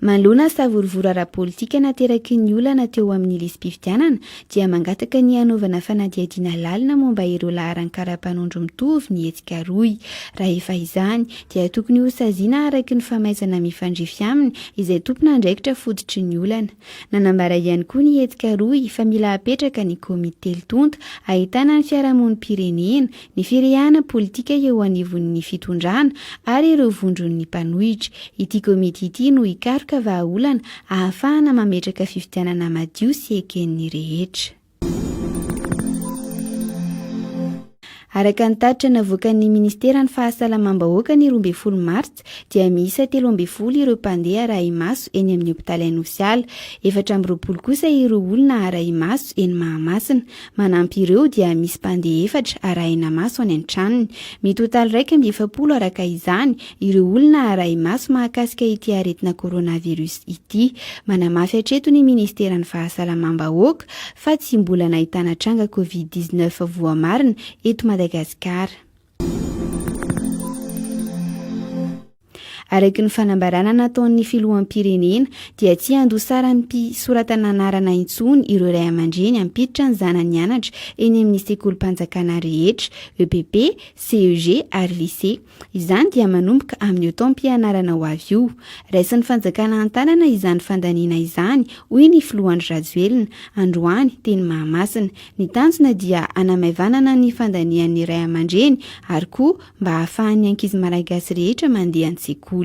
Manoloana ny savorovoro ara-politika nateraky ny olana teo amin'ny lisi-pifidianana dia mangataka ny hanaovana fanadihadiana lalina momba ireo laharan-kara-panondro mitovy ny hetsika rohy. Raha efa izany dia tokony hosaziana araka ny famaizana mifandrify aminy izay tompon'andraikitra fototry ny olana. Nanambara ihany koa ny hetsika rohy fa mila apetraka ny komity telotonta ahitana ny fiarahamonim-pirenena, ny firehana politika eo anivon'ny fitondrana ary ireo vondron'ny mpanohitra. Ity komity ity no hikaroka vahaolana ahafahana mametraka fifidianana madio sy eken'ny rehetra. Araka ny tatitra navoakan'ny minisiteran'ny Fahasalamam-bahoaka ny 12 martsa dia miisa 13 ireo mpandeha arahi-maso eny amin'ny hopitaly Anosiala, 24 kosa ireo olona arahi-maso eny Mahamasina. Manampy ireo dia misy mpandeha efatra arahina maso any an-tranony. Mitotaly 41 araka izany ireo olona arahi-maso mahakasika ity aretina coronavirus ity. Manamafy hatreto ny minisiteran'ny Fahasalamam-bahoaka fa tsy mbola nahitana tranga Covid 19 voamarina eto Madagasikara. Araka ny fanambarana nataon'ny filoham-pirenena dia tsy handoa saram-pisoratana anarana intsony ireo ray aman-dreny hampiditra ny zanany hianatra eny amin'ny sekolim-panjakana rehetra, EPP, CEG ary Lycée. Izany dia manomboka amin'io taom-pianarana ho avy io. Raisin'ny fanjakana an-tanana izany fandaniana izany, hoy ny filoha Andry Rajoelina, androany, teny Mahamasina. Ny tanjona dia hanamaivanana ny fandanian'ny ray aman-dreny ary koa mba hahafahan'ny ankizy malagasy rehetra mandeha an-tsekoly.